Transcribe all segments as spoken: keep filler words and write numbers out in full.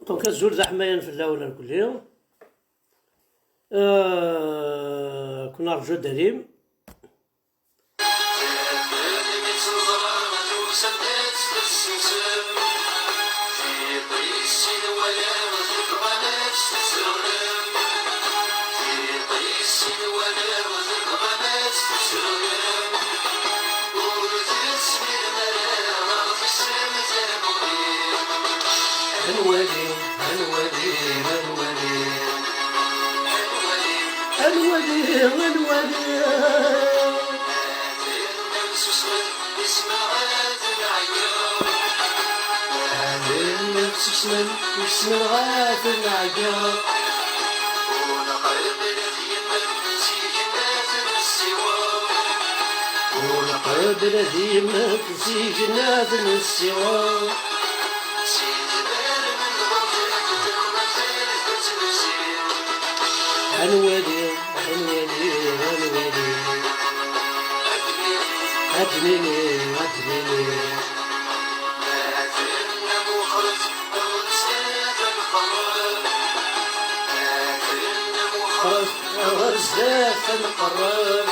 Donc, azul d aḥmayan fell-awen irkelli. Euh, كنا نرجو دليم. Anwali, anwali, anwali. Anwali, anwali. Susmen, susmen, ɣaten ɛeggeḍ. Ur qebl ad yemmet si jennat n ssiwa. Anwali, anwali, anwali. Ad nini, ad nini. Xref, ɣer zdat ad nqerreb.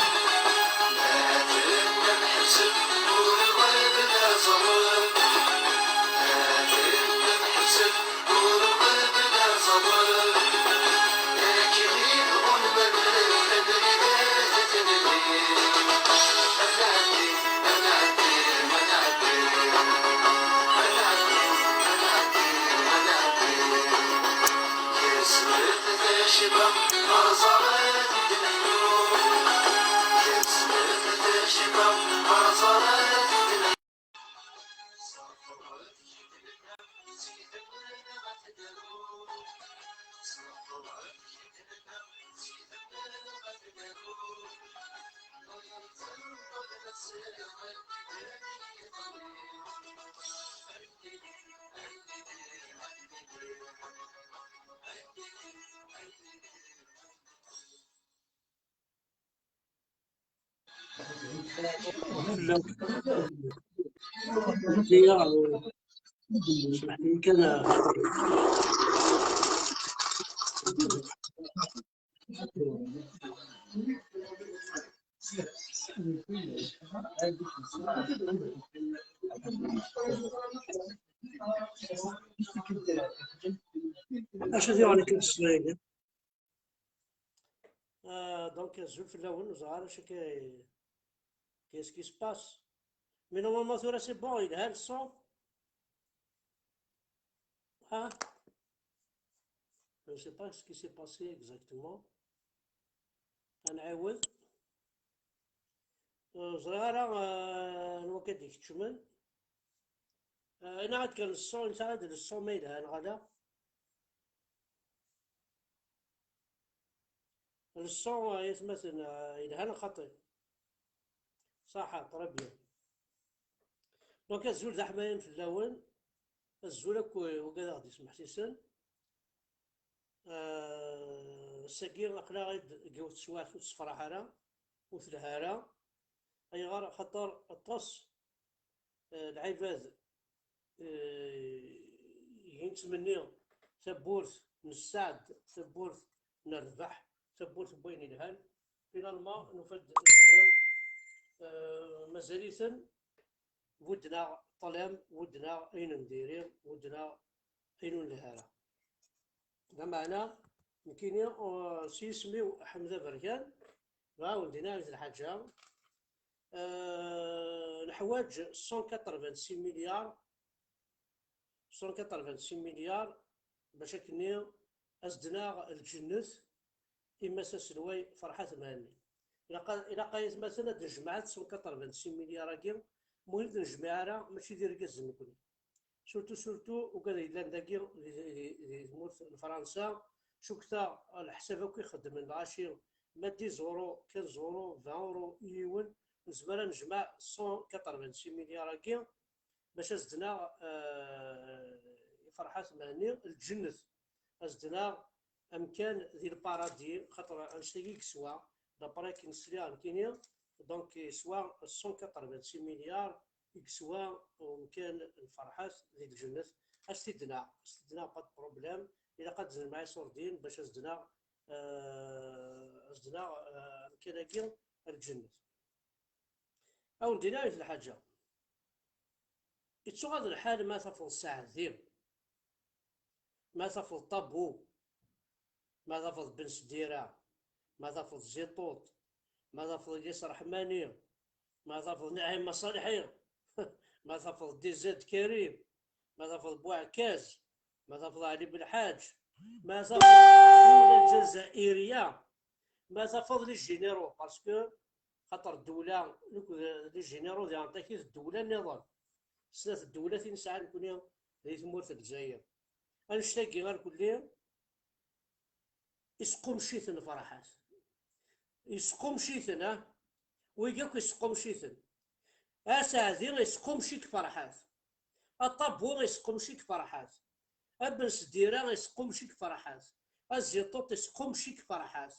Acu ad yuɣen akken s Leqbayel? Euh, donc, azul fell-awen, ur ẓriɣ ara acu akka, qu'est-ce qui se passe? Mais normalement, tura c'est bon, yelha le son. Hein? Je ne sais pas ce qui s'est passé exactement. Ad nɛiwed. Euh, ur ẓriɣ ara, euh, anwa akka d-ikeččmen. Euh, anaɣ-d kan le son, anaɣ-d le son ma yelha neɣ ala. Le son, euh, ay atmaten, euh, yelha neɣ xaṭi? Ṣaḥa, très bien. Donc, azul d aḥmayan fell-awen. Azul akk wigad aɣ-d-ismeḥsisen. Euh, ass-agi aql-aɣ-id deg yiwet teswiɛt ur tessefraḥ ara, ur telha ara. Ayɣer? Axaṭer aṭas, euh, lɛibad, euh, gin ttmenni tawwurt n sseɛd, tawwurt n rrbeḥ, tawwurt n wayen yelhan. Finalement, nufa-d belli, euh, mazal-iten budden-aɣ ṭṭlam, budden-aɣ ayen n diri, budden-aɣ ayen ur nelhi ara. Lameɛna, nekkini, uh, s yisem-iw Ḥmed Aberkan, bɣiɣ ad wen-d-iniɣ yiwet lḥaǧa. Uh, neḥwaǧ cent quatre-vingt-six milliards, cent quatre-vingt-six milliards, bac akkenni ad s-d-naɣ lǧennet i Mass aselway Ferḥat Mhenni. Ilaq a, ilaq ay atmaten ad d-nejmeɛ cent quatre-vingt-six milliards-agi, ma ur d-nejmiɛ ara, mačči d irgazen nekni. Surtout, surtout, ugad yellan dagi di, di, di tmurt n Fransa, cukkteɣ leḥsab akk ixeddmen lɣaci, ma dix euros, quinze euros, vingt euros i yiwen, nezmer ad nejmeɛ cent quatre-vingt-six milliards-agi, bac ad s-d-naɣ, euh, i Ferḥat Mhenni lǧennet, ad s-d-naɣ amkan di lparadi, xaṭer annect-agi i yeswa, d'après akken sliɣ nekkini, donc yeswa cent quatre-vingt-six milliards, i yeswa umkan n Ferḥat di lǧennet. As-t-id-naɣ, as-t-id-naɣ, pas de problème. Ilaq ad d-nemɛa iṣurdiyen bac as-d-naɣ, eh, as-d-naɣ, eh, amkan-agi ar lǧennet. Ad wen-d-iniɣ yiwet lḥaǧa. Ittuɣaḍ lḥal ma tafeḍ Saɛdi, ma tafeḍ Ṭabu, ma tafeḍ Ben Sdira, ma tafeḍ Ziṭuṭ, ma tafeḍ Ilyas Reḥmani, ma tafeḍ Naɛima Ṣalḥi, ma tafeḍ D Z Karim, ma tafeḍ Buɛkaz, ma tafeḍ Ɛli Belḥaǧ, ma tafeḍ ddula lǧazairiya, ma tafeḍ les généraux, parce que xaṭer ddula, nekk d les généraux di Anṭaki d ddula nniḍen. Snat ddulatin nesɛa nekni di tmurt n Lezzayer. Annect-agi irkelli, isqumec-iten Ferḥat. Isqumec-iten, ah. Wigi akk isqumec-iten. A Saɛdi isqumec-ik Ferḥat. A Ṭabu isqumec-ik Ferḥat. A Ben Sdira isqumec-ik Ferḥat. A Ziṭuṭ isqumec-ik Ferḥat.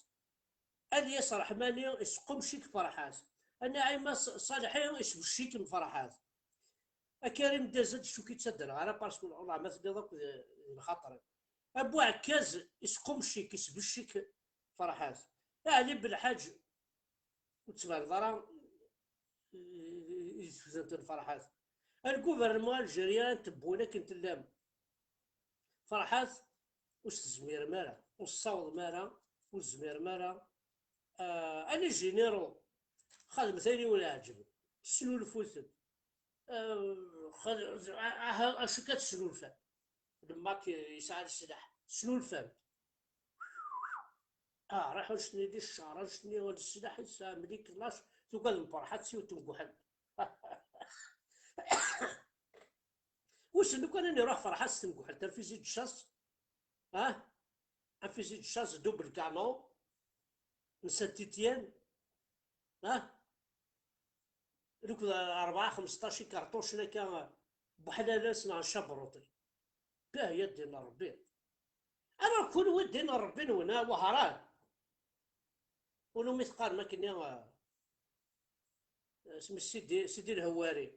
A Lyas Reḥmani isqumec-ik Ferḥat. A Naɛima Ṣ-, Ṣalḥi isbecc-ik Ferḥat. A Karim Dazed, cukk yettaddreɣ ara, parce que Allah ma telliḍ akk d, d lxaṭer. A Buɛkaz isqumec-ik, isbecc-ik Ferḥat. A Ɛli Belḥaǧ, ur tettbaneḍ ara i, i, i tefzant n Ferḥat. A lguvernement algérien, tewwun akken tellam. Ferḥat, ur s-tezmirem ara, ur tessawḍem ara, ur tezmirem ara. Ah, a les généraux, xedmet ayen i wen-iɛeǧben, snulfut-d. Ah, xed-, ah, ah, acu akka tesnulfam? Lmak yesɛa leslaḥ, tesnulfam-d. Ah, raḥ annect-nni di ccer, annect-nni n leslaḥ yesɛa mlik lac, tugadem Ferḥat si ur temguḥel. Wissen lukan ad iruḥ Ferḥat s temguḥelt, un fusil de chasse, ah? Un fusil de chasse double canon n Saint-Étienne, ah? Rukd rebɛa xmesṭac ikerṭucen akka, buḥlalas neɣ n cabruṭi. Bah, ya ddin n Ṛebbi. Ama kunwi ddin n Ṛebbi-nwen, a Wehran. Ulu mi teqqarem akkenni, ah, isem-is Sidi, Sidi Lhewwari.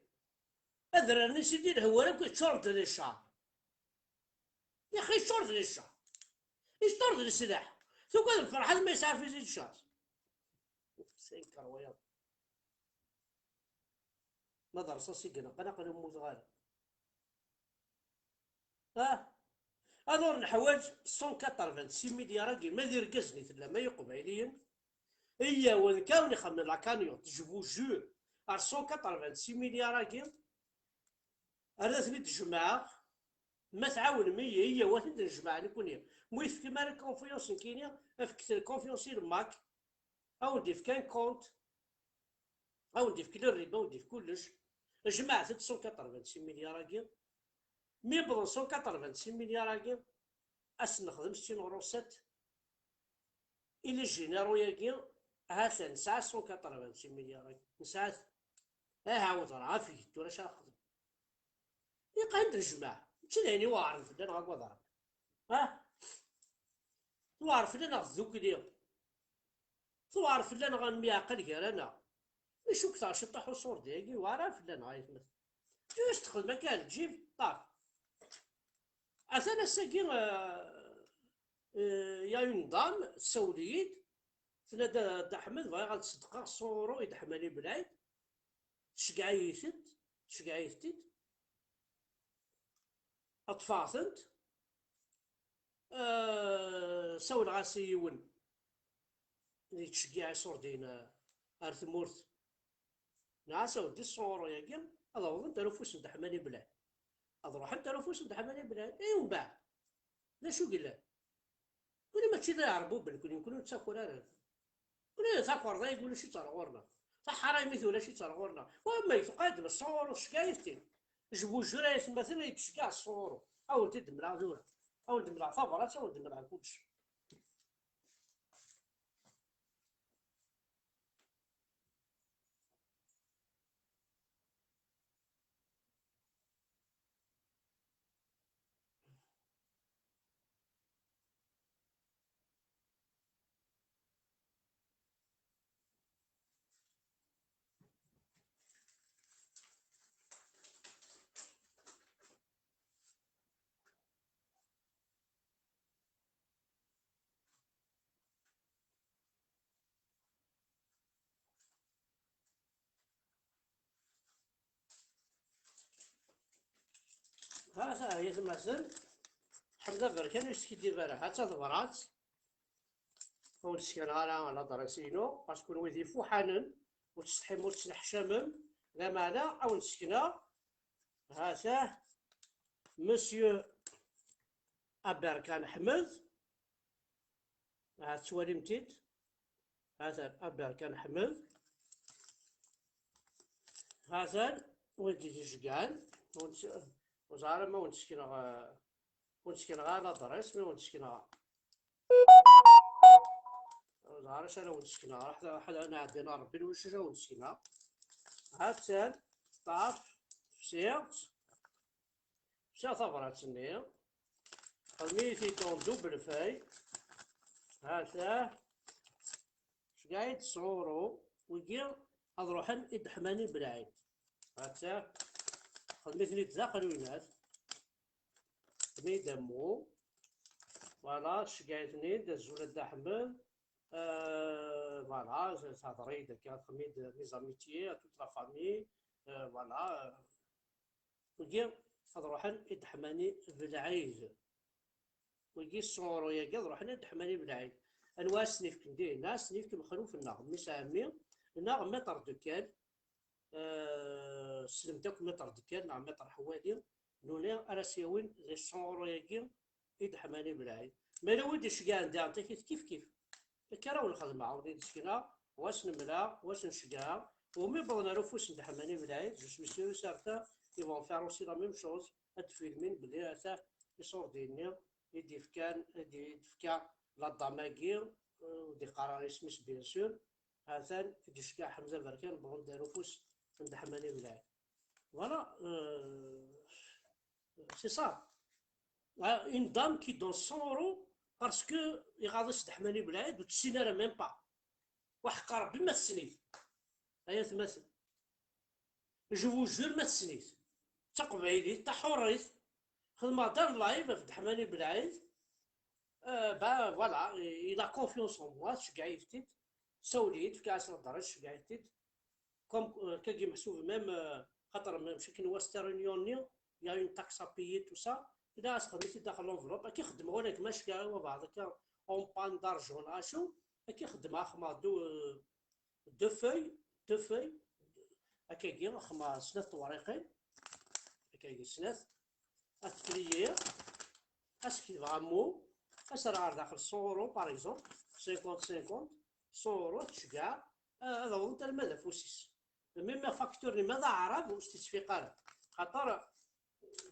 Adrar-nni Sidi Lhewwari akk yeččuren-t d ccer. Yaxi yeččur-t d ccer. Yeččur-t d sslaḥ. Tugadem Ferḥat ma yesɛa fusil de chasse? Ur s-yenkeṛ wayeḍ. Ma d rṣaṣ i ineqqen, aql-i ur mmuteɣ ara. Ah! Alors neḥwaǧ cent quatre-vingt-six milliards-agi, ma d irgazen i tellam, ay iqbayliyen, iyyaw, ad nekk ad wen-ixemmen la cagnotte, je vous jure, ar cent quatre-vingt-six milliards-agi, ar ad ten-id-jemɛeɣ, ma tɛawnem-iyi, iyyaw, ad ten-id-nejmeɛ nekkni. Ma ur yi-tefkim ara confiance nekkini, fket-d confiance i le Mac, ad wen-d-ifk un compte, ad wen-d-ifk le riba, ad wen-d-ifk kullec. Jemɛet-d cent quatre-vingt-six milliards-agi. Mi wwḍen cent quatre-vingt-six milliards-agi, ad sen-nexdem sin recette i les généraux-agi, ha-t-an, nesɛa cent quatre-vingt-six milliards-agi. Nesɛa-t. Aha, weḍra, afeg-d, ulac ara xedmen. Iqan d lejmaɛ, mačči d ayen iweɛren fell-aneɣ akk ad aɣ-, ha? Tewɛer fell-aneɣ tdukli. Tewɛer fell-aneɣ ad nemyeɛqal gar-aneɣ. Mi cukkteɣ ciṭṭaḥ uṣurdi-agi, yewɛer ara fell-aneɣ, ay atmaten. Just texdem akka ar lǧib, ṭaf. Atan ass-agi, euh, euh, y a une dame, tessawel-iyi-d, tenna-d, "Dda Ḥmed, bɣiɣ ad ṣeddqeɣ cent euros i Dda Ḥmani Belɛid." Tceggeɛ-iyi-tent, tceggeɛ-iyi-tent-id. Ṭṭfeɣ-tent. Euh, sawleɣ-as i yiwen yettceggiɛ iṣurdiyen, euh, ar tmurt. Nɛas aweddi ṣṣur-agi, ad awḍent ar ufus n Dda Ḥmani Belɛid. Ad ruḥent ar ufus n Dda Ḥmani Belɛid. I umbeɛd? D acu yellan? Kuni mačči d iɛerbuben, kuni, kuni ur nettaker ara. Kuni takerḍa-agi ulac-itt ar ɣur-neɣ. Taḥraymi-t ulac-itt ar ɣur-neɣ. Wa ma tuqad ṣṣur-u tceggeɛ-it-id. Jbujur ay atmaten ay d-tceggeɛ ṣṣur-u. Ad wen-t-id-mleɣ tura. Ad wen-d-mleɣ tabrat, ad wen-d-mleɣ kullec. Ha-t-a, ay atmaten, Ḥmed Aberkan ur yeskiddib ara. Ha-tt-a tebrat. Ur d-ssekneɣ ara l'adresse-inu, parce que kenwi d ifuḥanen, ur tsetḥim, ur tettneḥcamem. Lameɛna, ad wen-d-ssekneɣ. Ha-t-a, Monsieur Aberkan Ḥmed. Ha tettwalim-t-id. Ha-t-an Aberkan Ḥmed. Ha-t-an wid d-iceggan. Ur nett-, ur ẓriɣ ara ma wen-d-sekneɣ, eh, ur wen-d-sekneɣ ara l'adresse, mi wen-d-sekneɣ. Ur ẓriɣ ara acu ara wen-d-sekneɣ. Ḥed, ḥed, ad nɛeddi neɣ Rebbi lwic acu ara wen-d-sekneɣ. Ha-tt-an, ṭṭaf, fsiɣ-tt. Fsiɣ tabrat-nni. Xedm-iyi-t-id en double feuille. Ha-t-a. Ceggeɛ-iyi-d sɣur-u. Wigi ad ruḥen i ddeḥmani belɛid. Ha-t-a. Xedm-iten-id daxel winat. Xedm-iyi-d ammu. Voilà, tceggeɛ-iten-id, azul a Dda Ḥmed. Euh, voilà, tehder-iyi-d akka, xedm-iyi-d mes amitiés à toute la famille. Euh, voilà. Wigi ad ruḥen i ddeḥmani belɛid. Wigi sɣur-u yagi ad ruḥen i ddeḥmani belɛid. Anwa ad sen-ifken dihin? Ad sen-ifk Mexluf-nneɣ, mmi-s ɛemmi, neɣ maître de cale, euh, ssnemt akk maître de cale neɣ maître Ḥwali, nuni ara s-yawin di sɣur-u yagi i ddeḥmani belɛid. Ma yella wi d-iceggɛen diɣen takit kif kif. Akka ara wen-xedmeɣ, ur d-sekneɣ, wa s-nemleɣ, wa s-nceggeɛ, umi wwḍen ar ufus n ddeḥmani belɛid, je suis sûr et certain, ils vont faire aussi la même chose, ad d-filmin belli ata iṣurdiyen-nni i d-yefkan, i d-, i d-tefka la dame-agi, euh, ur d-iqqar ara isem-is, bien sûr, ha-t-an i d-iceggeɛ Ḥemza Berkan, wwḍen-d ar ufus n ddeḥmani belɛid. Voilà, euh, c'est ça. Ah, une dame qui donne cent euros parce que iɣaḍ-itt ddeḥmani belɛid, ur tessin ara même pas. Waḥeqqa Rebbi ma tessen-it. Ay atmaten. Je vous jure ma tessen-it. D taqbaylit, taḥurit. Xedmeɣ-d ar live ɣef ddeḥmani belɛid. Euh, ben, voilà, il a confiance en moi, tceggeɛ-it-id. Sawel-iyi-d, fkiɣ-as lehḍer, tceggeɛ-it-id. Comme, euh, kagi meḥsub même, euh, xaṭer mačči akken Western Union-nni, il y a une taxe à payer, tout ça. Tella as xedmet-id daxel l'enveloppe. Akka xeddmeɣ ula d ma ceggeɛ wabɛeḍ akka en panne d'argent, neɣ acu. Akka xeddmeɣ, xedmeɣ deux, euh, deux feuilles, deux feuilles. Akkagi, xedmeɣ snat tewriqin. Akkagi snat. Ad t-plier, ad s-ketbeɣ ammu, ad s-rreɣ ar daxel cent euros, par exemple, cinquante cinquante, cent euros, ad t-ceggɛeɣ, eh, ad awḍent arma d afus-is. Même afaktur-nni ma d aɛrab, ur s-t-ittfiq ara. Xaṭer,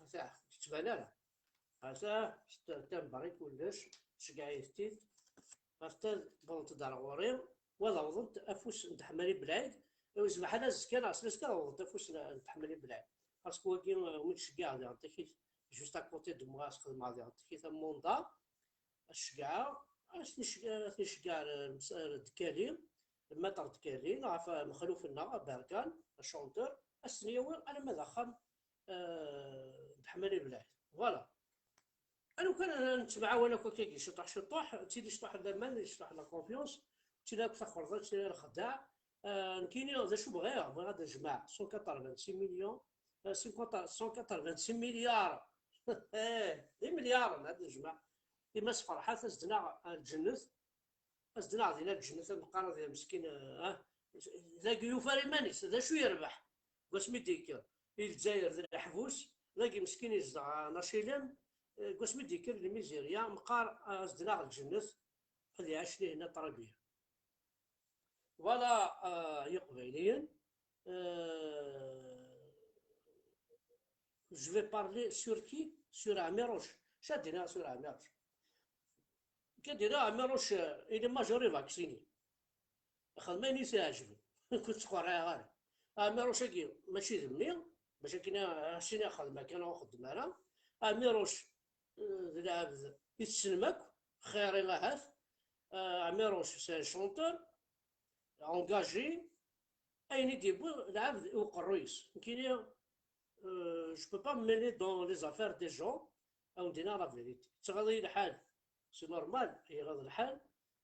ata, ur tettban ara. Ata, tamber i kullec, tceggeɛ-it-id. Ata, wwḍent-d ar ɣur-i, wa ad awḍent afus n ddeḥmani belɛid. Ur zbaḥ ara azekka neɣ slas kan ad awḍent afus n, n ddeḥmani belɛid. Parce que wagi, euh, umi d-ceggɛeɣ diɣen takit, juste à côté de moi, as-xedmeɣ diɣen takit am munda, ad ceggɛeɣ, ad ten-iceggeɛ, ad ten-iceggeɛ, euh, ms-, euh, Dekali, Maître Dekali, neɣ ɣef, euh, Mexluf-nneɣ, Aberkan, chanteur, ad s-ten-yawi alamma d axxam, euh, ddeḥmani belɛid. Voilà. Alukan nettemɛawan akk akkagi, ciṭuḥ, ciṭuḥ, ttili ciṭuḥ n laman, ciṭuḥ n la confiance, ttili akk taxerḍa, ttili lexdeɛ. Ah, nekkini d acu bɣiɣ, bɣiɣ ad d-nejmeɛ cent quatre-vingt-six millions, ah, cinquante, cent quatre-vingt-six milliards. Eh, d imelyaren ad d-nejmeɛ. I Mass Ferḥat, ad s-d-naɣ, ah, lǧennet, ad s-d-naɣ dinna lǧennet, ad neqqar ad meskin, ah, dagi yufa iman-is, d acu yerbeḥ? Deg wasmi d-yekker i Lezzayer d leḥbus, dagi meskin yezdeɣ en H L M, eh, deg wasmi d-yekker lmizirya, meqqar, ah, ad s-d-naɣ lǧennet, ad iɛac dihin très bien. Voilà, euh, Iqbayliyen. Euh, je vais parler sur qui? Sur Ɛmiruc. Acu ad d-iniɣ sur Ɛmiruc? Acu ad d-iniɣ, Ɛmiruc, euh, il est majeur et vacciné. Xdem ayen i s-iɛeǧben. Ur ttqerriɛeɣ ara. Ɛmiruc-agi mačči d mmi, bac akken a, a s-iniɣ xdem akka neɣ ur xeddem ara. Ɛmiruc, euh, d lɛebd i tessnem akk, xir-i ahat. Euh, Ɛmiruc, c'est un chanteur, engagé, ayen i d-yewwi lɛebd i uqerruy-is. Nekkini, euh, je peux pas me mêler dans les affaires des gens, ad wen-d-iniɣ la vérité. Yettɣaḍ-iyi lḥal, c'est normal, iɣaḍ lḥal,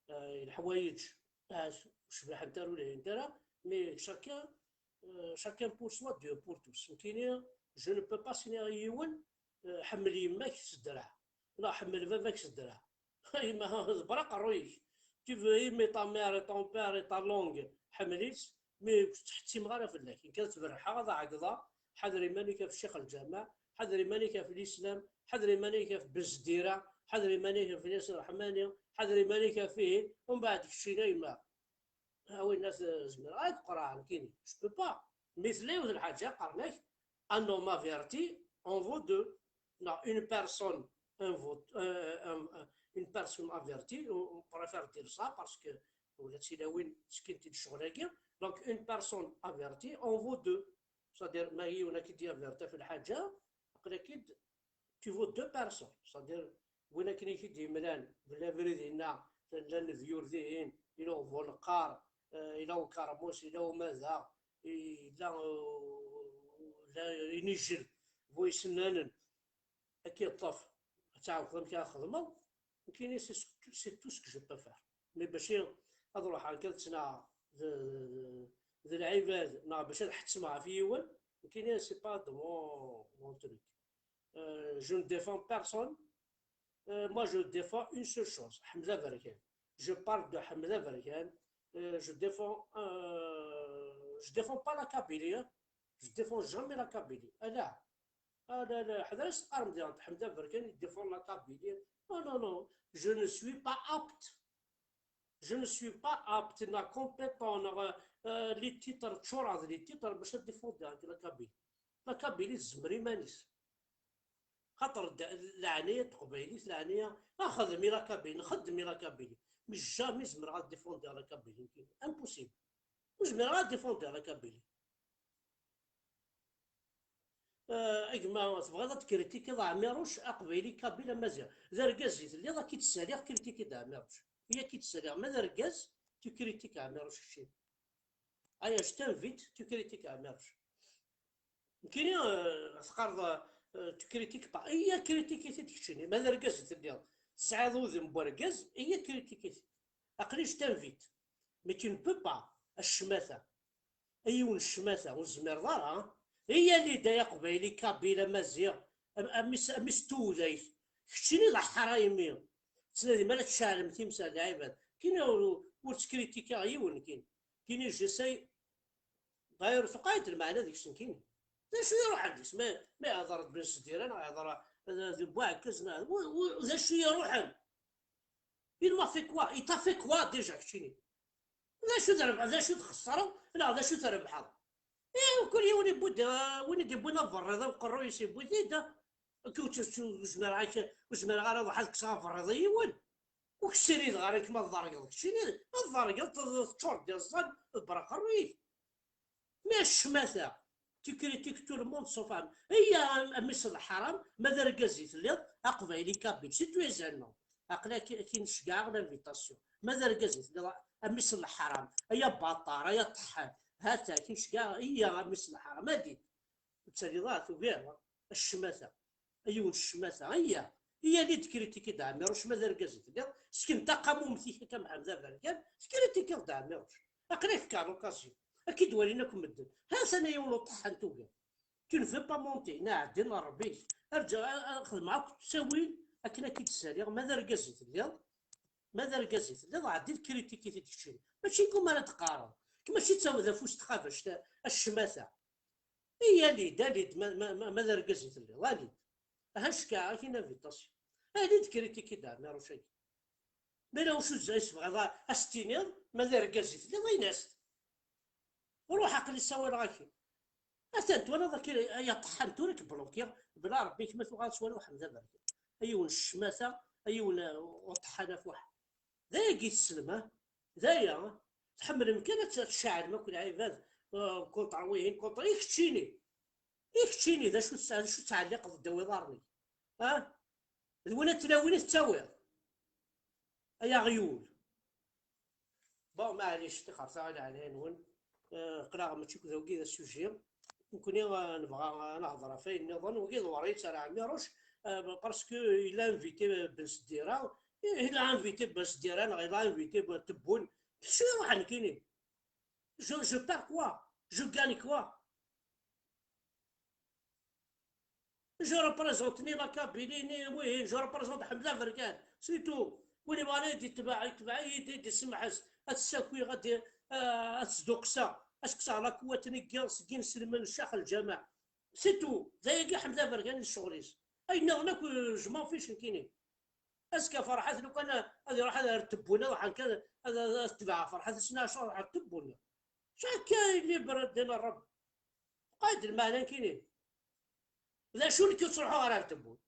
euh, leḥwayeǧ, ah, ur cbiḥent ara ur lhint ara, mais chacun, euh, chacun pour soi, Dieu pour tous. Nekkini, je ne peux pas signer i yiwen, eh, ḥemmel yemma-k s ddreɛ, neɣ ḥemmel baba-k s ddreɛ. Yemma, ḍebber aqerruy-ik. Tu veux aimer ta mère et ton père et ta langue, ḥemmel-itt, mais ur ttḥettimeɣ ara fell-ak. Nekk ad tberrḥeɣ, ad ɛeggḍeɣ, ḥader iman-ik ɣef ccix lǧameɛ, ḥader iman-ik ɣef lislam, ḥader iman-ik ɣef Ben Zdira, ḥader iman-ik ɣef Yasir Ḥmani, ḥader iman-ik ɣef ihi, umbeɛd keččini a yemma. A winna, zemreɣ ad qerɛeɣ nekkini, je peux pas. Mi tella yiwet lḥaǧa qqaren-ak, un homme averti en vaut deux. Non, une personne, un vaut, euh, un- un- une personne avertie, on, on préfère dire ça parce que ula d tilawin skin-t-id ccɣel-agi. Donc une personne avertie en vaut deux. C'est-à-dire ma yiwen ad k-id-yaverti ɣef lḥaǧa, aql-ak-id, tu vaux deux personnes. C'est-à-dire win akken i k-id-yemlan belli abrid-inna, llan lebyur dihin, yella ubuneqqar, eh, yella ukermus, yella umadaɣ, yella, eh, la- inijel bu isennanen, ad k-iṭṭef, ad tɛawdeḍ amek ara txedmeḍ. Nekkini, c'est ce que- c'est tout ce que je peux faire. Mais baci ad ruḥeɣ akka ad ttnaɣeɣ d d- d lɛibad, neɣ bac ad ḥettmeɣ ɣef yiwen, nekkini, c'est pas de mon, mon truc. Euh, je ne défends personne. Euh, moi, je défends une seule chose. Ḥmed Aberkan. Je parle de Ḥmed Aberkan. Euh, je défends, euh, je défends pas la Kabylie, hein. Je défends jamais la Kabylie. Ah là, ah là, là, ḥader ad teqqarem diɣen Ḥmed Aberkan, il défend la Kabylie. Non, non, non. Je ne suis pas apte. Je ne suis pas apte, neɣ compétent, neɣ, euh, les titres, ččureɣ d les titres bac ad défendiɣ la Kabylie. La Kabylie tezmer iman-is. Xaṭer d- leɛnaya n teqbaylit, leɛnaya, a xdem i la Kabylie, nxeddem i la Kabylie. Mais jamais zemreɣ ad défendiɣ la Kabylie. Impossible. Ur zmireɣ ad défendiɣ la Kabylie. Euh, a gma, tebɣiḍ ad tkritikiḍ Ɛmiruc, aqbayli, kabyle, amaziɣ. D argaz i telliḍ, ad k-id-ssaliɣ, kritiki-d Ɛmiruc. I ad k-id-ssaliɣ, ma d argaz, tu critiques Ɛmiruc keččini. Aya, je t'invite, tu critiques Ɛmiruc. Nekkini, euh, teqqareḍ, euh, tu critiques pas. Iya, kritiki-t-id keččini. Ma d argaz i telliḍ, tesɛiḍ udem n wergaz, iya, kritiki-t-id. Aql-i, je t'invite. Mais tu ne peux pas, a ccmata. A yiwen ccmata, ur tezmireḍ ara. Iya, lid ay aqbayli, kabyle, amaziɣ, am- amis, amis tuwdayt. Keččini d aḥraymi. Tettnadim ara tceɛlem timsal lɛibad. Kini ur, ur ttkritikeɣ yiwen, kini. Kini j'essaie. D'ailleurs, tuqeɛ-d lmeɛna deg-sen, kini. D acu iruḥen deg-s? Ma, ma ihḍer-d Ben Sdira, neɣ ihḍer, eh, d Buɛkaz, neɣ, w- w- d acu iruḥen? Il m'a fait quoi? Il t'a fait quoi déjà, keččini? D acu trebḥeḍ, d acu txeṣreḍ, neɣ d acu trebḥeḍ? Ih, kul yiwen yewwi-d, eh, win i d-yewwin aberriḍ, uqerruy-is yewwi-t-id. Nekk ur tt-, ur zmireɣ, ur zmireɣ ara ad ruḥeɣ ad kkseɣ aberriḍ i yiwen. Ur k-ssirideɣ ara nekk ma tḍergeḍ. Keččini ad tḍergeḍ, t- teččureḍ d iẓẓan, ḍebber aqerruy-ik. Mais a ccmata, tu critiques tout le monde sauf Ɛm-, iya, a mmi-s n lḥaram, ma d argaz i telliḍ, aqbayli, kabyle, c'est tout et non. Aql-ak akin ceggɛeɣ l'invitation. Ma d argaz i telliḍ, a mmi-s n lḥaram, ay abaṭar, ay aṭeḥḥan, ha-t-a akin ceggɛeɣ, iya, a mmi-s n lḥaram, ad-d-, ur ttaliḍ ara tugiḍ, a ccmata, a yiwen n ccmata, iya, iya, ad tkritikiḍ Ɛmiruc, ma d argaz i telliḍ, sken taqamumt-ik akka, Mḥemmed Aberkan, tkritikiḍ-d Ɛmiruc. Aql-ak fkeɣ l'occasion. Ad k-id-walin akk medden. Ha-t-an a yiwen uṭeḥḥan tugiḍ. Tu ne veux pas monter, neɛdin Rebbi-k. Arǧa, a- a- xedmeɣ akk ttawil akken ad k-id-ssaliɣ, ma d argaz i telliḍ, ma d argaz i telliḍ, ɛeddi d kritiki-t-id keččini. Mačči nekk umi ara d-teqqareḍ. Nekk mačči d taw-, d afus n txabact, a, a ccmata. Iya, ali-d, ali-d, ma, ma, ma, ma d argaz i telliḍ, ali-d. Aha, cekkɛeɣ-ak une invitation. Ali-d, kritiki-d Ɛmiruc-agi. Ma yella wacu tebɣiḍ a, a s-tiniḍ, ma d argaz i telliḍ, in-as-t. Ruḥ, aql-i ssawaleɣ-ak. Atan twalaḍ akka, ay aṭeḥḥan, tura k-blokiɣ, bla Rebbi-k ma tuɣal twalaḍ Ḥmed Aberkan. A yiwen n ccmata, a yiwen, uh, uṭeḥḥan afuḥ. D ayagi i tessnem, ah? D aya, ah? Tḥemmlem kan ad t-, ad tceɛlem akk lɛibad, uh, contre wihin, contre, i keččini. I keččini, d acu tesɛa, d acu tettɛelliqeḍ ddaw iḍarren-ik? Ah? D win ad tlawin i tettawiḍ? Ay aɣyul. Bon, maɛlic, ṭixer taɣ leɛnaya-nwen. Eh, aql-aɣ mačči akk d wagi d asuji. Nekkni, eh, nebɣa ad nehḍer ɣef wayen nniḍen. Wagi d Weryat Ɛmiruc, eh, parce que il a invité Ben Sdira. Eh, il a invité Ben Sdira, neɣ il a invité Ben Tebboune. D acu iruḥen nekkini? Je, je perds quoi? Je gagne quoi? Je représente ni la Kabylie, ni, oui, je représente Ḥmed Aberkan, c'est tout. Win yebɣan ad yetbeɛ, yetbeɛ-iyi-d, ad d-isemḥes, ad t-ssakiɣ, ad d-, ah, ad t-sduqseɣ, ad s-kkseɣ lakwat-nni seg inselmen Ccix Lǧameɛ. C'est tout. D ayagi Ḥmed Aberkan i d ccɣel-is. Ayen nniḍen akk, je m'en fiche nekkini. Azekka Ferḥat, lukan ad iruḥ ad ar Tebbunin, ad, ad, ad, ad tebɛeɣ Ferḥat, ass-nni Ɛacur ad ruḥeɣ ar Tebbunin. Acu akka i libre din Ṛebbi? Qad lmeɛna nekkini. D acu, nekk ur ttruḥuɣ ara ar Tebbunin.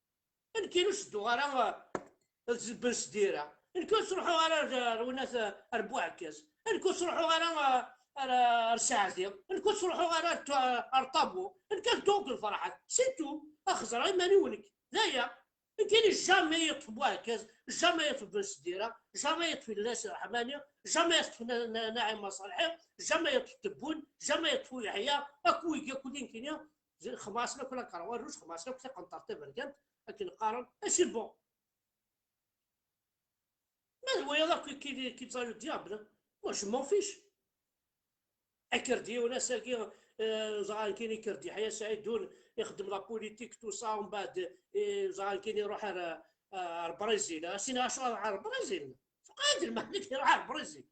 Nekk ur ttedduɣ ara, eh, ad Ben Sdira. Nekk ur ttruḥuɣ ara ar, ar Winat, eh, ar Buɛekkaz. Nekk ur ttruḥuɣ ara, eh, ar, ar Saɛdi. Nekk ur ttruḥuɣ ara ar, ar Ṭabu. Nekk ad dduɣ deg Ferḥat. C'est tout. Ad xeẓreɣ iman-iw nekk. D aya. Nekkini jamais yeṭṭef Buɛekkaz, jamais yeṭṭef Ben Sdira, jamais yeṭṭef Illas Ṛeḥmani, jamais yeṭṭef Na-, Na-, Naɛima Ṣalḥi, jamais yeṭṭef Tebbun, jamais yeṭṭef Uyeḥya, akk wigi akk nekkini, xemɛasen akk la Karwa Rouge, xemɛasen akk tiqenṭert taberkant, akken qqaren, et c'est bon. Ma d wayeḍ akk qui, qui, qui ẓẓay diable, moi je m'en fiche. Akerdi, yiwen ass-agi, eh, ẓran kan ikerdi Ḥya Saɛidun, ixeddem la politique, tout ça, umbeɛd, eh, ẓran kan iruḥ ar, ar, ar Brésil. Asin acu ar Brésil? Fuqad lmeḥnik iruḥ ar Brésil.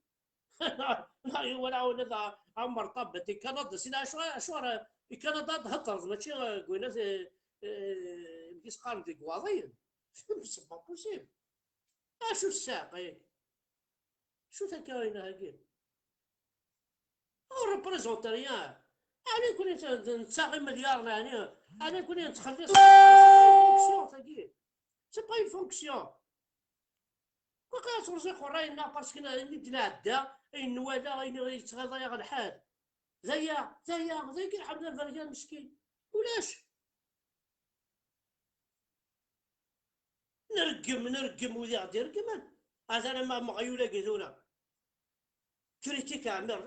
Neɣ wala wala d Ɛmer Ṭabat i Kanada, sin acu, acu ar i Kanada ad theddreḍ, mačči, eh, deg winat, eh, eh, amek i s-qqaren deg Iwaḍiyen. C'est pas possible. Acu ssaɛqa-agi? Acu takka-ina-agi? Ur représente rien. Ɛni kuni nettaɣ imelyaren, ɛni? Ɛni kuni nettxelliṣ? C'est pas une fonction, tagi. C'est pas une fonction. Waqila ad terẓiq ṛṛay-nneɣ parce que ayen i d-nɛedda, ayen nwala, ayen yettɣiḍ-aɣ lḥal. D aya, d aya, d aya i iḥemmel aberkan meskin. Ulac. Nreggem, nreggem wid i ɣ-d-ireggmen. Atan am, am uɣyul-agi tura. Kritik Ɛmer.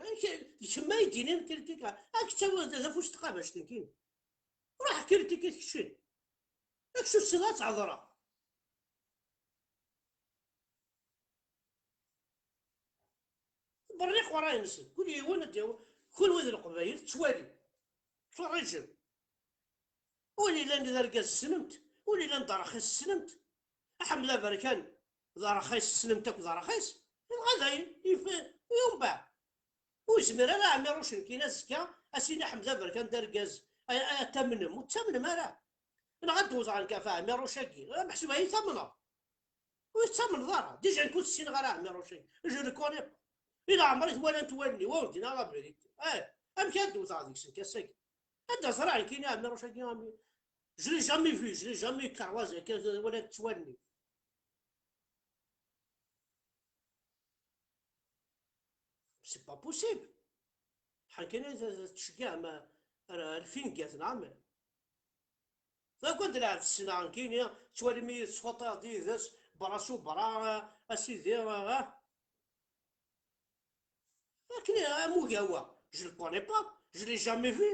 D kemm ay d-yinin kritik Ɛmer. Ad k-ttawiɣ d afus n tqabact, nekkini. Ruḥ kritik-it keččini. Ak-, ur tessineḍ ad thedreḍ. Berriq ṛṛay-nsen, kul yiwen ad d-yawi, kunwi d Leqbayel tettwalim, tettferriǧem. Win yellan d argaz tessnem-t, win yellan d arxis tessnem-t. Aḥmed Aberkan d arxis, tessnem-t akk d arxis, dɣa dayen, yif-, yumbeɛ. Ur yezmir ara Ɛmiruc nekkini azekka, ad s-yini Ḥmed Aberkan d argaz, a, a, ad tamnem, ur tettamnem ara. Neɣ ad d-wwteɣ nekk ɣef Ɛmiruc-agi, meḥsub ad iyi-tamneḍ. Ur tettamneḍ ara. Déjà, nekk ur t-ssineɣ ara Ɛmiruc-agi. Je le connais pas. I leɛmer i t-walant wallen-iw, ur d-iniɣ la vérité. Eh, amek ad d-wwteɣ deg-sen ass-agi? Anda ẓriɣ nekkini Ɛmiruc-agi, ami-, je l'ai jamais vu, je l'ai jamais croisé, akka wala ttwalni. C'est pas possible. Ḥan kan ad, ad tceggɛem ar, ar lfingat, neɣ amek? Dagi ad lɛeb ssneɣ nekkini, ttwalim-iyi tettwaṭṭiḍ yid-s, bras u bras, a sidi, ah. Akken am ugawa, je le connais pas, je l'ai jamais vu.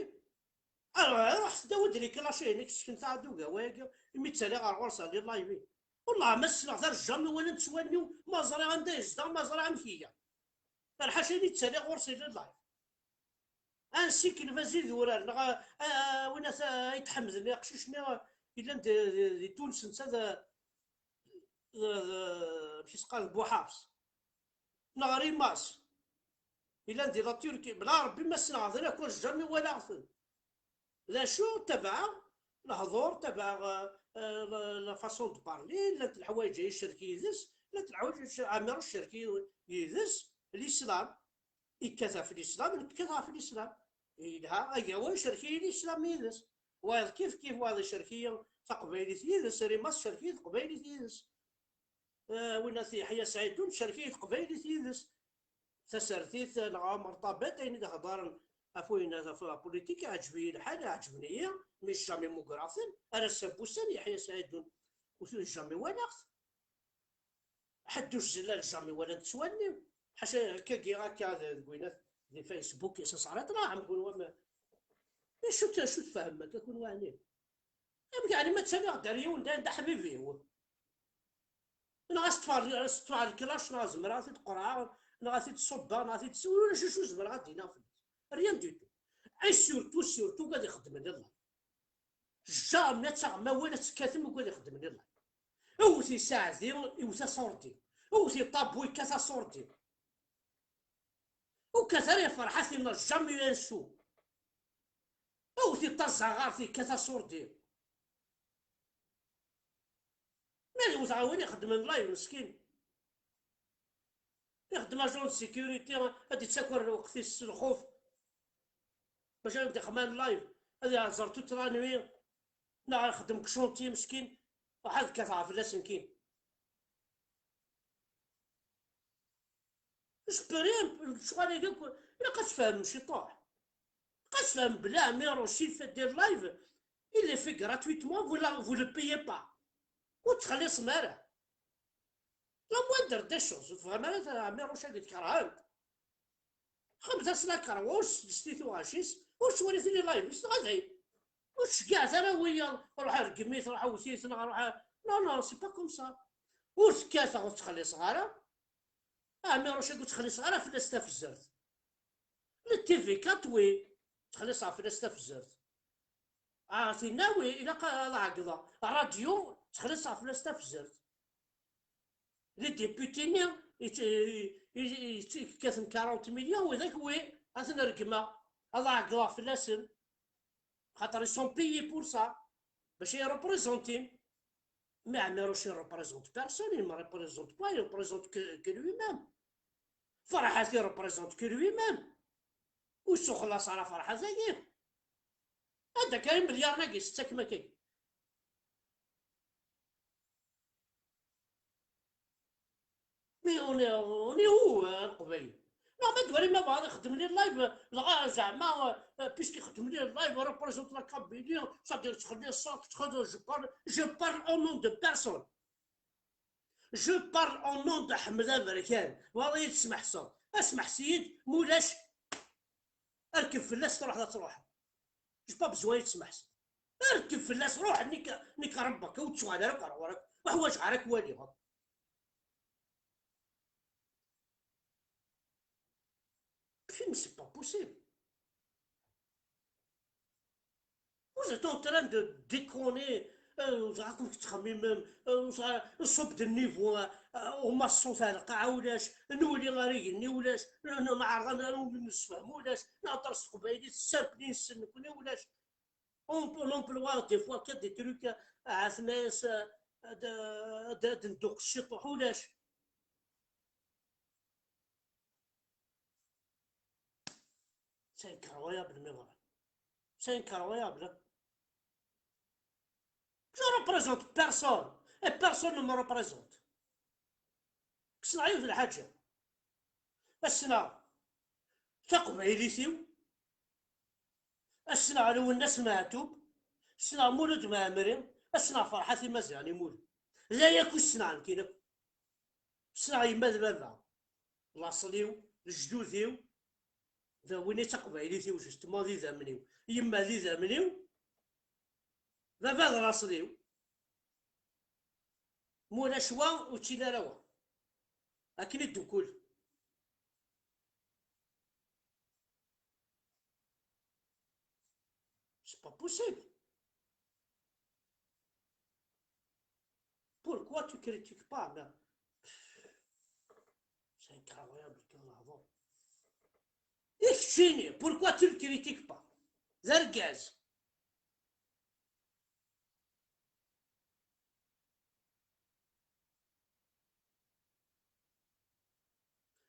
Alors, ruḥ tdawi-d les clashs-inek, sken-aɣ-d ugawa-agi, imi ttaliɣ ɣer ɣur-s ar les live. Wellah ma ssneɣ-t ar jamais wala nettwali-w, ma ẓriɣ anda yezdeɣ, ma ẓriɣ amek iga. Ar ḥaca ini ttaliɣ ɣur-s ar les live. Ansi k-, lbaz i d urar, neɣ, a, a, win at, ay tḥemden, aqcic-nni, yellan di, di, di Tunes, netta d, d, d, amek i s-qqaren, Buḥafs. Neɣ Rimas. Yellan di la Turquie. Bla Rebbi ma ssneɣ-ten akk, jamais walaɣ-ten. D acu? Tabaɛeɣ lehdur, tabaɛeɣ, eh, la, la façon de parler, llant leḥwayeǧ ay icerk yid-s, llant leḥwayeǧ ay icerk, Ɛmiruc icerk yid-s, l'islam, yekkat ɣef l'islam, nekk kkateɣ ɣef l'islam. Yelha, agawa icerk-iyi l'islam yid-s. Wayeḍ kif kif, wayeḍ icerk-iyi taqbaylit yid-s, Rimas tcerk-iyi taqbaylit yid-s. Eh, win at Yeḥya Saɛidun tcerk-iyi teqbaylit yid-s. Tasertit, eh, neɣ Ɛmer Ṭabat, ayen i d-heddren ɣef wayen, ɣef la politique, iɛǧeb-iyi lḥal, ɛeǧben-iyi, mais jamais mmugreɣ-ten, ar ass-a n wussan, Yeḥya Saɛidun, ur t-, jamais walaɣ-t. Ḥedd ur zellal jamais walan-t s wallen-iw. Ḥaca akkagi akka d-, deg winat di Facebook, s asɛarat, raḥem kunwa ma. Acu t-, acu tfehmem akka kunwa ɛni? Amek ɛni ma ttaliɣ-d ar yiwen d, d aḥbib-iw? Neɣ ad s-ṭṭfeɣ, ad s-ṭṭfeɣ lklac, neɣ zemreɣ ad t-id-qerɛeɣ, neɣ ad t-id-ṣubbeɣ, neɣ ad t-id-, ulac acu zemreɣ ad d-iniɣ fell-as. Rien du tout. Et surtout, surtout, ad ixeddmen iḍ. Jamais ad taɣem awal ad tekkatem deg wad ixeddmen i live. Wwet i Saɛdi, iwet aṣurdi. Wwet i Ṭabu, yekkat aṣurdi. Ur kkat ara i Ferḥat, yenna jamais un sou. Wwet i Tazaɣart, yekkat aṣurdi. Ma d wet awal ixeddmen live meskin. Ixeddem agent de sécurité, ad d-ittaker lweqt-is s lxuf. Bac ad d-ixman live, ad iɛẓer toute la nuit, neɣ ixeddem deg chantier meskin, ruḥ ad kkateɣ fell-asen kin. Je peux rien, lecɣal-agi akk, ilaq ad tfehmem ciṭuḥ. Ilaq ad tfehmem belli Amirouche, il fait des lives, il les fait gratuitement, vous la, vous le payez pas. Ur tettxelliṣem ara. La moindre des choses, ur tebɣam ara Amirouche-agi, tkerhem-t. Xemt-as la karwa, ur s-, s tituɣac-is, ur s-walit les lives-is, dɣa dayen. Ur tceggɛet ara wiyaḍ, ruḥ rgem-it, ruḥ wwet-it, neɣ ruḥ, non, non, c'est pas comme ça. Ur t-kkateɣ, ur ttxelliṣeɣ ara. Amirouche-agi ur ttxelliṣeɣ ara fell-as tafzert. Le T V quatre, oui, ttxelliṣeɣ fell-as tafzert. Ah, tinna, oui, ilaq ad ɛeggḍeɣ. Radyu, ttxelliṣeɣ fell-as tafzert. Les députés-nni, i, i, i, i, yekkaten quarante millions, widak, oui, ad ten-regmeɣ. Ad ɛeggḍeɣ fell-asen. Xaṭer ils sont payés pour ça. Bac i représentin. Mais Amirouche, il représente personne, il ne représente pas, il représente que, que lui-même. Ferḥat, il représente que lui-même. Ur s-uxlaṣ ara Ferḥat-agi. Anda akka imelyaren-agi s-tettakem akka? Mais on est, on est où, euh, Leqbayel? Neɣ ma d-wari ma bɣan ixeddem les lives, dɣa zeɛma, euh, puisque ixeddem les lives, représente la Kabylie, c'est-à-dire, je parle, je parle au nom de personne. Je parle au nom de Ḥmed Aberkan. Wala yi-tesmeḥseḍ. Asmeḥs-iyi-d, mulac, rkeb fell-as, truḥeḍ ad truḥeḍ. J'ai pas besoin yi-tesmeḥseḍ. Rkeb fell-as, ruḥ, nekk, nekk Ṛebbi-k, ur ttuɣal ara akk ar ɣur-k, ur ḥwaǧeɣ ara ad k-waliɣ. Film, c'est pas possible. Vous êtes en train de déconner. Euh, vous racontez quand même, euh, vous ra-, vous sautez de niveau, euh, euh, on m'a sauté à la caoulesh, nous les Marigny, nous les, nous, nous, nous, nous, nous, nous, nous, nous, on peut, on peut voir des fois qu'il y a des trucs, euh, à Athnas, euh, de, de, de, de, C'est incroyable, mes gars. C'est incroyable, hein. Je représente personne. Et personne ne me représente. Ssneɣ yiwet n lḥaǧa. Ssneɣ taqbaylit-iw. Ssneɣ Lwennas Meɛtub. Ssneɣ Mulud Mɛemmri. Ssneɣ Ferḥat Imaziɣen Imulud. D aya akk i ssneɣ nekkini akk. Ssneɣ yemma d baba, laṣel-iw, lejdud-iw, d win i d taqbaylit-iw, justement, d idammen-iw. Yemma d idammen-iw, baba d laṣel-iw. Ma ulac wa, ur ttili ara wa. Akken i ddukul. C'est pas possible. Pourquoi tu critiques pas, mais c'est incroyable, quel avant. Et Chine, pourquoi tu le critiques pas? D argaz.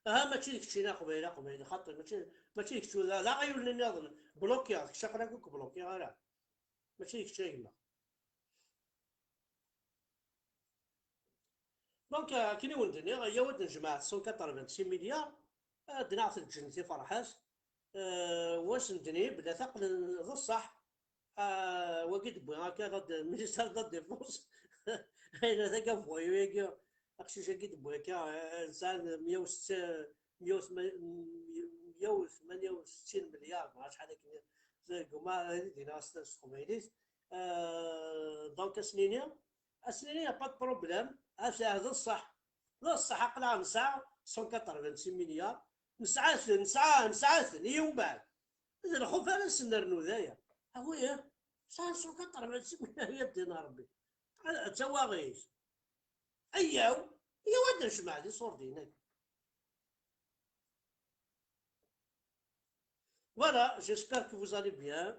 Aha, mačči d keččini aqbayli, aqbayli, xaṭi, mačči, mačči d kečč, d, d aɣyul nniḍen, blokiɣ, d kečč aql-ak ur k-blokiɣ ara. Mačči d kečč a gma. Donc, euh, akken i wen-d-nniɣ, yyaw ad nejmeɛ cent quatre-vingt-six milliards, ad d-naɣet lǧennet i Ferḥat, euh, wass n ddnib, la taqlen d ṣṣeḥ, Ah, wagi d-wwi akka, la d-, ministère de la Défense. Ayla d agavoyu-agi, aqcic-agi d-wwi akka, eh, sɛan meyya u setta, meyya u tma-, meyya u tmanya u settin milliard, neɣ acḥal akken, deg uma, dina s, s teqbaylit. Euh, donc, ad s-nini, ad s-nini, y a pas de problème. Ah, d ṣṣeḥ. D ṣṣeḥ, aql-aɣ nesɛa cent quatre-vingt-six milliards. Nesɛa-ten, nesɛa, nesɛa-ten, i umbeɛd. D lxuf ara s-nernu d aya. Ah oui, hein? Sɛan cent quatre-vingt-six milliards, ya ddin Ṛebbi. D tawaɣit. Ayyaw, ayyaw ad d-necmeɛ di ṣurdin-agi. Voilà, j'espère que vous allez bien.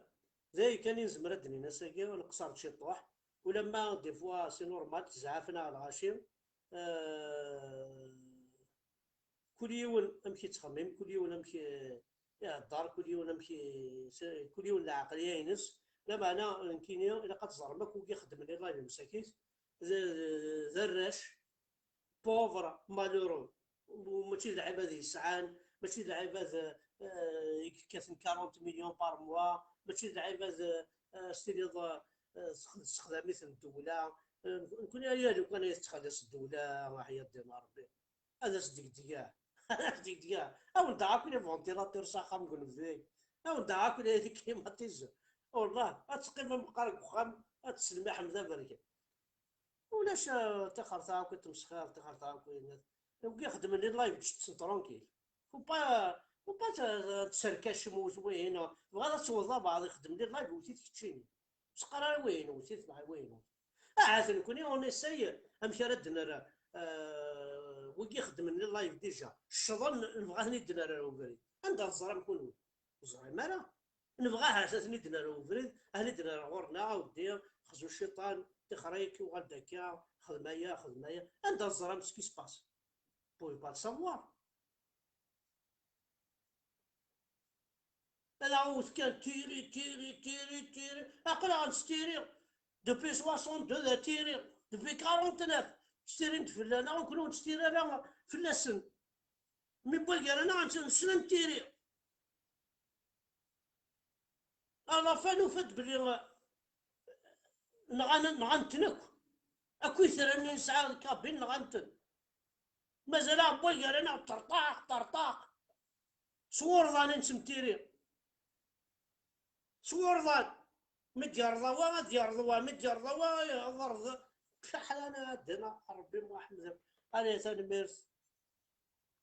D ayen kan i nezmer ad d-nini ass-agi, neqṣer-d ciṭuḥ. Ulamma des fois c'est normal, tezɛaf-aɣ lɣaci. Euh, kul yiwen amek yettxemmim, kul yiwen amek i-, ihedder, kul yiwen amek i-, kul yiwen d lɛeqliya-ines. Lameɛna nekkini ilaq ad teẓrem akk wigi ixeddmen i live msakit, d, d, d arrac, pauvre, malheureux. Mačči d lɛibad yesɛan, mačči d lɛibad, eh, i yekkaten quarante millions par mois, mačči d lɛibad, eh, s tiliḍ, eh, tessex-, tessexdam-iten ddewla. Eh, nekkni aya lukan ay tettxelliṣ ddewla, aḥya ddin Ṛebbi. Ad as-degdegeɣ. Ad as-degdegeɣ. Ad awen-d-aɣeɣ akk les ventilateurs s axxam deg unebdu-agi. Ad awen-d-aɣeɣ akk les climatiseurs. Wallah, ad teqqimem meqqar deg uxxam, ad teslem i Ḥmed Aberkan. Ulac, eh, tixerta akk i tmesxir, tixerta akk i net. Wigi xedmen les lives ǧǧet-ten tranquille. Faut pas, faut pas t-, t-, tserkacem wet wihin. Tebɣiḍ ad tewwḍeḍ abeɛḍ ixeddem les lives wet-it keččini. Ur ttqar ara wihin, wet-it neɣ wihin. Ahat nekkni on essaye amek ara d-nerr, eh, wigi xeddmen les lives déjà. Ccḍen, nebɣa ad ten-id-nerr ar ubrid. Anda teẓram kunwi? Ur teẓrim ara. Nebɣa ahat ad ten-id-nerr ubrid, ad ten-id-nerr ɣur-neɣ, a weddi, xzu cciṭan, tixer-ik, uɣal-d akka, xdem aya, xdem aya. Anda teẓram ce qui se passe? Vous pouvez pas le savoir. Ad aɣ-wwet kan tiri, tiri, tiri, tiri. Aql-aɣ nettiri. Depuis soixante-deux d tiri. Depuis quarante-neuf. Ttirin-d fell-aneɣ, nekkni ur nettiri ara fell-asen. Mi wway gar-aneɣ, nessen ad nettiri. À la fin, nufa-d belli, eh, nɣan, nɣan-ten akk. Akk itran-nni nesɛa deg kabin, nɣan-ten. Mazal aɛewway gar-aneɣ, ṭerṭaq, ṭerṭaq. S wurḍan i nettmetiri. S wurḍan. Mi d-yerḍa wa, ad yerḍa wa. Mi d-yerḍa wa, yerḍa. Caḥlana ad dina Ṛebbi Muḥemmed. Allez, tanemmirt.